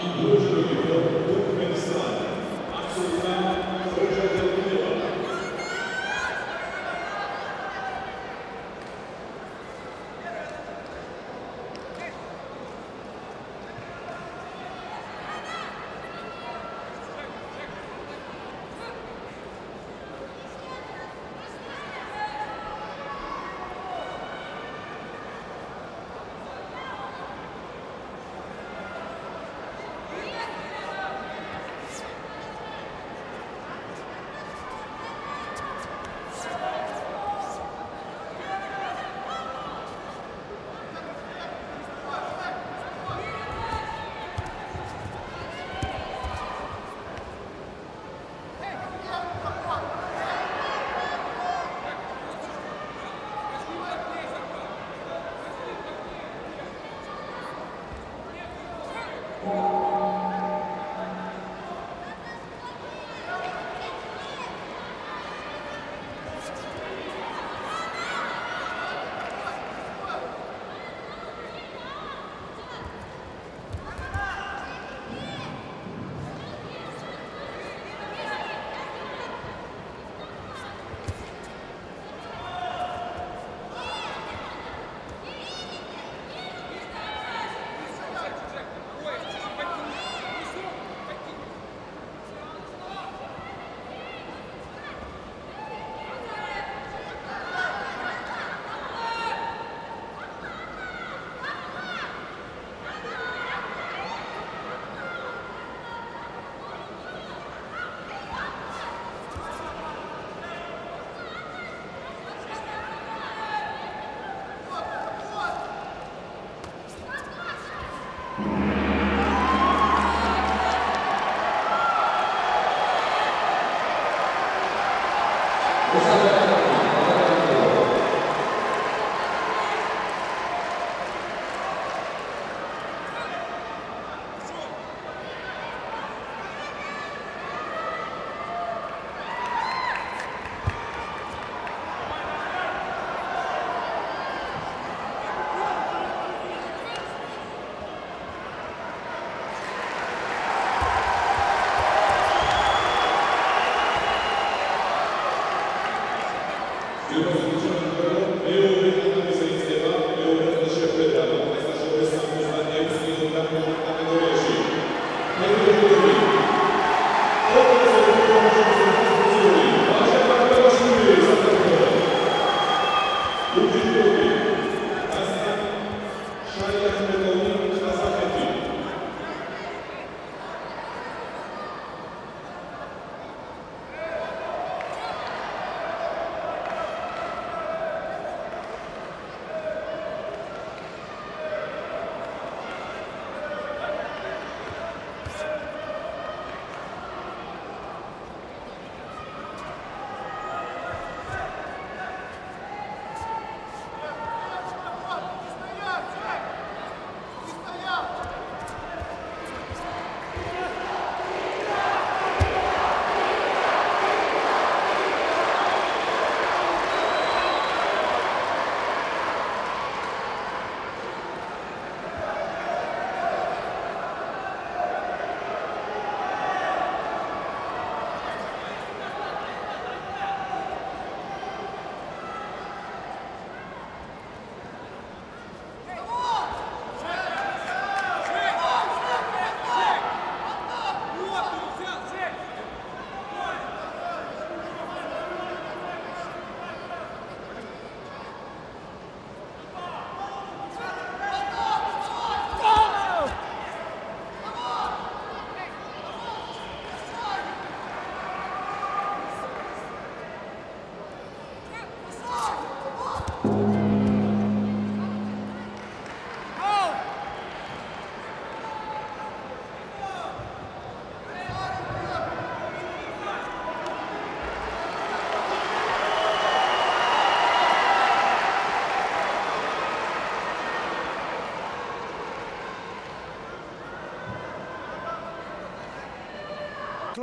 In blue judogi from Turkmenistan, Aksultan Khojageldiyeva.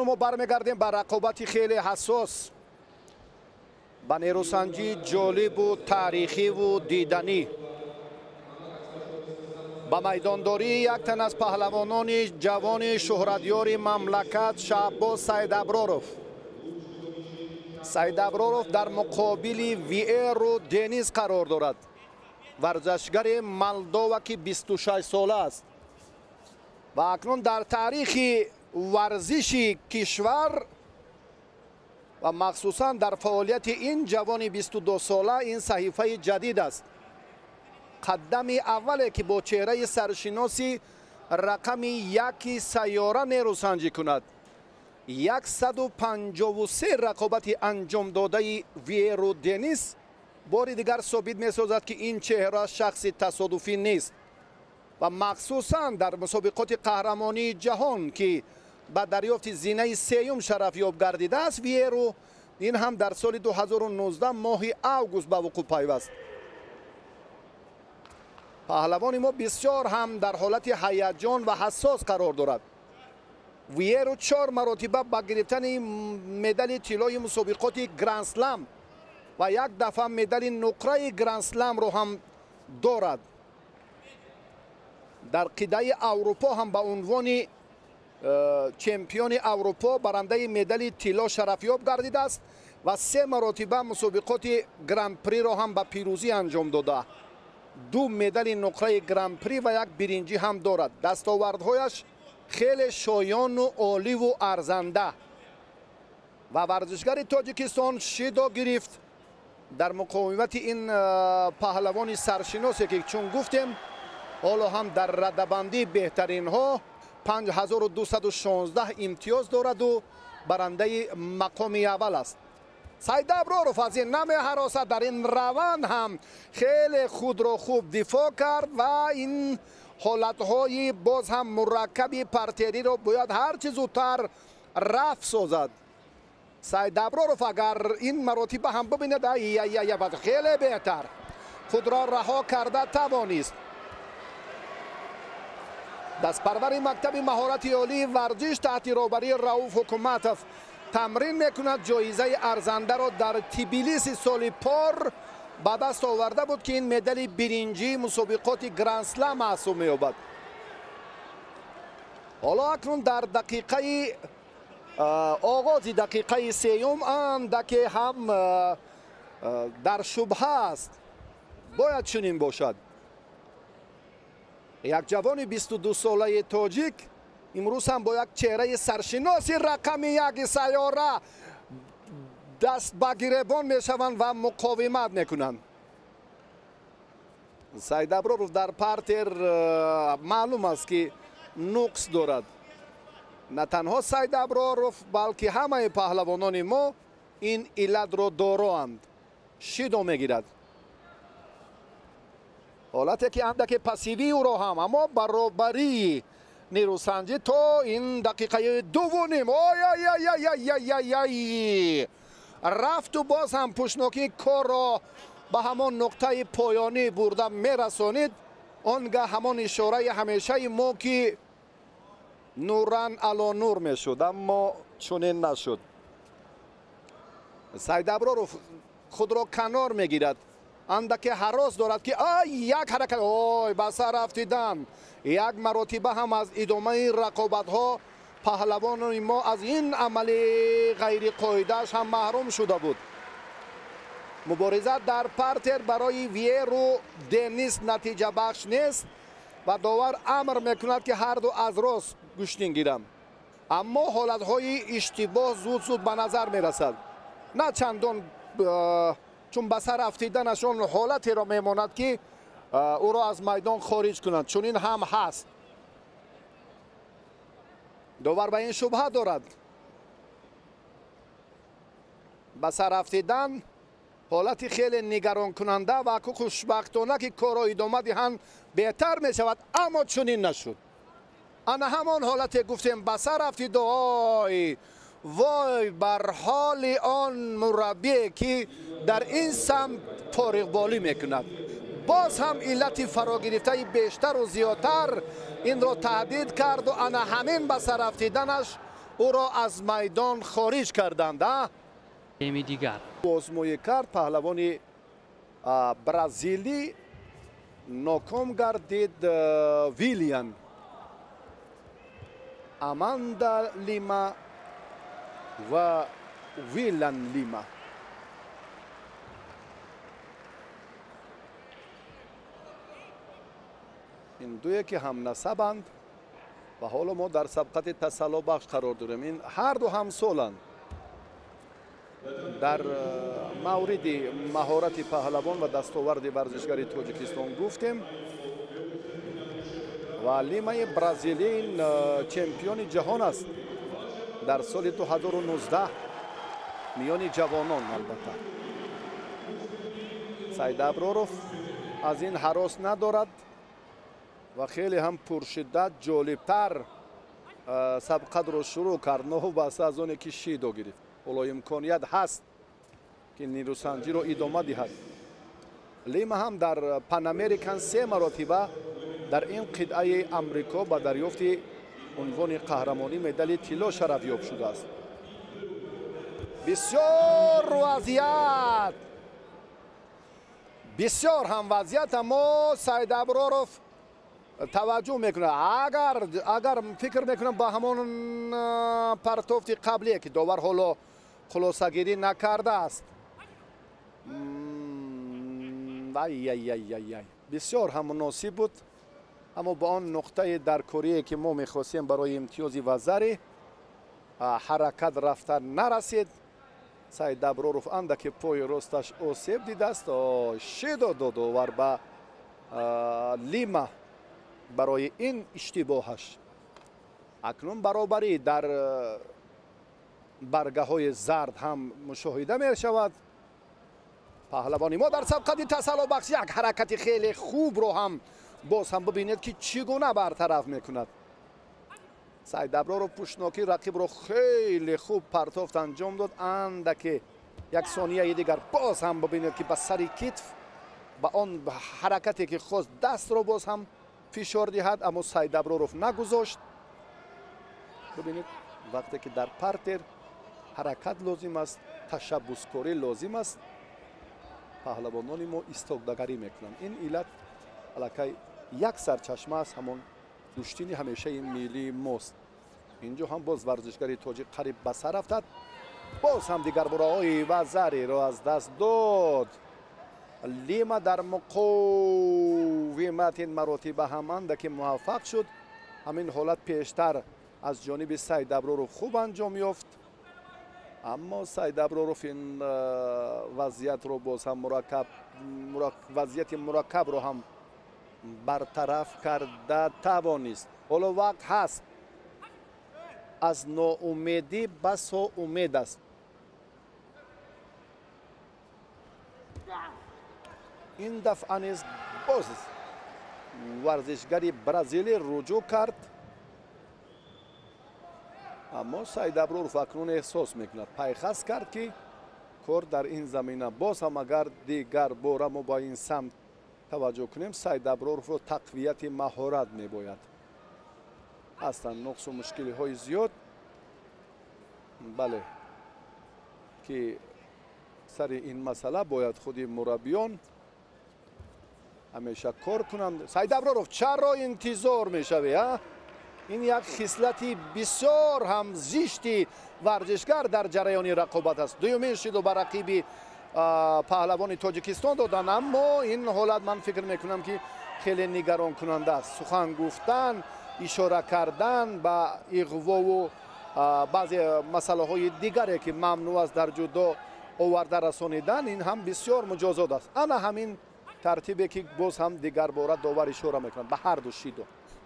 Мо бармегардем ба рақобати хеле ҳассос, ба нерӯсанҷии ҷолибу таърихиву диданӣ, ба майдондории як тан аз паҳлавонони ҷавони шӯҳратёри мамлакат Шаҳбоз Сайдаброров. Сайдаброров дар муқобили Виеру Денис қарор дорад, варзашгари Молдова, ки 26 сола аст ва акнун дар таърихи варзиши кишвар ва махсусан дар фаъолияти ин ҷавони 22 сола ин саҳифаи ҷадид аст. Қадами аввале ки бо чеҳраи саршиноси рақами яки сайёра нерӯсанҷӣ кунад. 153 рақобати анҷомдодаи Виеру Денис бори дигар собит месозад, ки ин чеҳра шахси тасодуфӣ нест ва махсусан дар мусобиқоти қаҳрамонии ҷаҳон, ки ба дарёфти зинаи сеюм шарафёб гардидааст, Виеру ин ҳам дар соли 2019 моҳи август ба вуқӯъ пайваст. Паҳлавони мо бисёр ҳам дар ҳолати ҳаяҷон ва ҳассос қарор дорад. Виеру 4 маротиба ба гирифтани медали тиллои мусобиқоти Грандслам ва як дафъа медали нуқраи Грандсламро ҳам дорад. Дар қидаи Аврупо ҳам ба унвони чемпиони Аврупо барандаи медали тилло шарафёб гардидааст ва 3 маротиба мусобиқоти Гран-приро ҳам ба пирӯзӣ анҷом дода. 2 медали нуқраи Гран-при ва як биринҷӣ ҳам дорад. Дастовардҳояш хеле шоёну оливу арзанда ва варзишгари Тоҷикистон шидо гирифт дар муқовимати ин паҳлавони саршиносе, ки чун гуфтем ҳоло ҳам дар радабандии беҳтаринҳо 5216 имтиёз дораду барандаи мақоми аввал аст. Сайдаброров аз ин намеҳаросад, дар ин раванд ҳам хеле худро хуб дифоъ кард ва ин ҳолатҳои боз ҳам мураккаби партериро бояд ҳарчи зудтар рафт созад. Сайдаброров агар ин маротиба ҳам бибинад, хеле беҳтар худро раҳо карда тавонист. Дастпарвари мактаби маҳорати олии варзиш таҳти роҳбарии Рауф Ҳукуматов тамрин мекунад. Ҷоизаи арзандаро дар Тбилиси соли пор ба даст оварда буд, ки ин медали биринҷии мусобиқоти Гранд-слам маҳсуб меёбад. Ҳоло акнун дар дақиқаи оғози дақиқаи сеюм андаке ҳам дар шубҳа аст. Бояд чунин бошад. Як ҷавони 22-солаи тоҷик имрӯз ҳам бо як чеҳраи саршиноси рақами яки сайёра даст ба гиребон мешаванд ва муқовимат мекунанд. Сайдаброров дар партер маълум аст, ки нуқс дорад. На танҳо Сайдаброров, балки ҳамаи паҳлавонони мо ин иллатро дороанд. Шидо мегирад. Ҳолате ки андаке пассивии ӯро ҳам, аммо баробарии нерӯсанҷӣ то ин дақиқаи дувуним. Ой-ай-ай-ай-ай-ай! Рафту боз ҳам пӯшнокии корро ба ҳамон нуқтаи поёнӣ бурда мерасонид. Он гаҳ ҳамон ишораи ҳамешаи мо, ки нуран ало нур мешуд, аммо чунин нашуд. Сайдаброров худро канор мегирад. Андаке ҳарос дорад, ки ай як ҳаракат, ой ба сар афтидан. Як маротиба ҳам аз идомаи рақобатҳо паҳлавони мо аз ин амали ғайриқоидааш ҳам маҳрум шуда буд. Мубориза дар партер барои Виеру Денис натиҷабахш нест ва довар амр мекунад, ки ҳарду аз рост гӯштин гиранд. Аммо ҳолатҳои иштибоҳ зуд-зуд ба назар мерасад. На чандон, чун ба сар афтиданашон ҳолатеро мемонад, ки ӯро аз майдон хориҷ кунанд. Чунин ҳам ҳаст. Довар ба ин шубҳа дорад. Ба сар афтидан ҳолати хеле нигаронкунанда ва хушбахтона, ки корро идома диҳанд беҳтар мешавад, аммо чунин нашуд. Ана ҳамон ҳолате гуфтем, ба сар афтиду ой вой бар ҳоли он мураббие, ки дар ин самт фориғболӣ мекунад. Боз ҳам иллати фарогирифтаи бештару зиёдтар инро таҳдид карду ана ҳамин ба сар афтиданаш ӯро аз майдон хориҷ карданд. Еми дигар озмоӣ кард паҳлавони бразилӣ, ноком гардид. Вилиан, Аманда Лима ва Вилан Лима. Ин дуе ки ҳамнасабанд ва ҳоло мо дар сабқати тасаллобахш қарор дорем. Ин ҳарду ҳамсоланд. Дар мавриди маҳорати паҳлавон ва дастоварди варзишгари Тоҷикистон гуфтем ва Лимаи бразилин чемпиони ҷаҳон аст дар соли 2019 миёни ҷавонон. Албатта, Сайдаброров аз ин ҳарос надорад ва хеле ҳам пуршиддат ҷолибтар сабқатро шурӯъ кард, новобаста аз оне ки шидо гирифт. Ҳоло имконият ҳаст, ки нерӯсанҷиро идома диҳад. Лима ҳам дар Панамерикан се маротиба дар ин қитъаи Амрико ба дарёфти унвони қаҳрамонӣ медали тилло шарафёб шудааст. Бисёр вазъият, бисёр ҳам вазъият, аммо Сайдаброров таваҷҷӯҳ мекунад. Агар фикр мекунам ба ҳамон партофти қаблие, ки довар ҳоло хулосагирӣ накардааст. Ай-ай-ай-ай, бисёр ҳам муносиб буд, аммо ба он нуқтаи даркорие, ки мо мехостем барои имтиёзи вазари ҳаракат рафта нарасид. Сайдаброров андаке пои росташ осеб дидааст. Шидо дод довар ба Лима барои ин иштибоҳаш. Акнун баробарӣ дар баргаҳои зард ҳам мушоҳида мешавад. Паҳлавони мо дар сабқати тасаллобахш як ҳаракати хеле хубро ҳам боз ҳам бибинед, ки чӣ гуна бартараф мекунад. Сайдаброров пуштнокӣ рақибро хеле хуб партофт анҷом дод. Андаке як сонияи дигар боз ҳам бибинед, ки ба сари китф ба он ҳаракате ки хост дастро боз ҳам фишор диҳад, аммо Сайдаброров нагузошт. Бибинед, вақте ки дар партер ҳаракат лозим аст, ташаббускорӣ лозим аст, паҳлавонони мо истодагарӣ мекунанд. Ин иллат аллакай як сарчашма аст, ҳамон гӯштини ҳамешаи миллии мост. Инҷо ҳам боз варзишгари тоҷик қариб ба сар рафтад. Боз ҳам дигарбораҳои вазариро аз даст дод. Лима дар муқовимат ин маротиба ҳам андаке муваффақ шуд. Ҳамин ҳолат пештар аз ҷониби Сайдаброров хуб анҷом ёфт, аммо Сайдаброров ин вазъиятро боз ҳам вазъияти мураккабро ҳам бартараф карда тавонист. Ҳоло вақт ҳаст, аз ноумедӣ басо умед аст. Ин дафъа низ боз варзишгари бразилӣ руҷӯъ кард, аммо Сайдаброров акнун эҳсос мекунад, пайхас кард, ки кор дар ин замина боз ҳам агар дигар бора мо ба ин самт таваҷҷӯҳ кунем, Сайдаброровро тақвияти маҳорат мебояд. Ҳастанд нуқсу мушкилиҳои зиёд, бале, ки сари ин масъала бояд худи мураббиён ҳамеша кор кунанд. Сайдаброров, чаро интизор мешавӣ? А ин як хислати бисёр ҳам зишти варзишгар дар ҷараёни рақобат аст. Дуюмин шиду ба рақиби паҳлавони Тоҷикистон доданд, аммо ин ҳолат ман фикр мекунам, ки хеле нигаронкунанда аст. Сухан гуфтан, ишора кардан ба иғвову баъзе масъалаҳои дигаре, ки мамнӯъ аст дар ҷудо оварда расонидан, ин ҳам бисёр муҷозот аст. Ана ҳамин тартибе, ки боз ҳам дигарбора довар ишора мекунад ба ҳар ду шидо.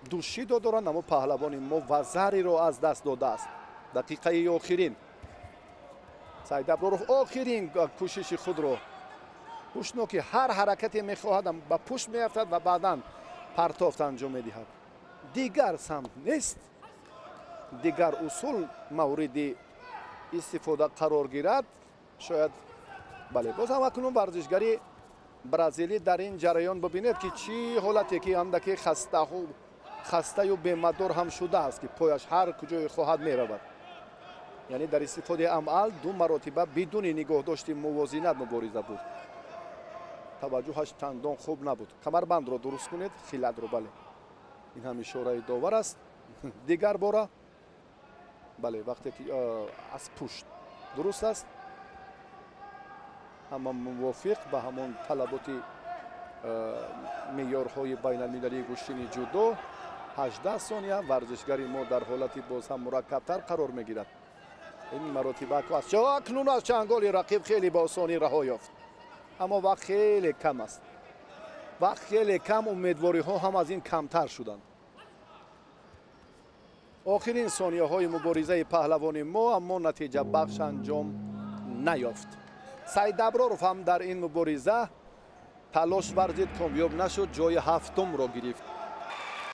Ду шидо доранд, аммо паҳлавони мо вазариро аз даст додааст. Дақиқаи охирин Сайдаброров охирин кӯшиши худро пуштноки ҳар ҳаракате мехоҳад ба пушт меафтад ва баъдан партофт анҷом медиҳад. Дигар самт нест, дигар усул мавриди истифода қарор гирад шояд. Бале, боз ҳам акнун варзишгари бразилӣ дар ин ҷараён бибинед, ки чӣ ҳолате, ки андаке хастаю бемадор ҳам шудааст, ки пояш ҳар куҷое хоҳад меравад. Яъне дар истифодаи амал ду маротиба бидуни нигоҳдошти мувозинат мубориза буд. Таваҷҷӯҳаш чандон хуб набуд. Камарбандро дуруст кунед, хилатро, бале, ин ҳам ишораи довар аст. Дигар бора, бале, вақте ки аз пушт дуруст аст, ҳама мувофиқ ба ҳамон талаботи меъёрҳои байналмилалии гӯштини ҷудо. 18 сония варзишгари мо дар ҳолати боз ҳам мураккабтар қарор мегирад. Ин маротиба акнун аз чанголи рақиб хеле ба осонӣ раҳо ёфт, аммо вақт хеле кам аст. Вақт хеле кам, умедвориҳо ҳам аз ин камтар шуданд. Охирин сонияҳои муборизаи паҳлавони мо, аммо натиҷабахш анҷом наёфт. Сайдаброров ҳам дар ин мубориза талош варзид, комёб нашуд, ҷои ҳафтумро гирифт.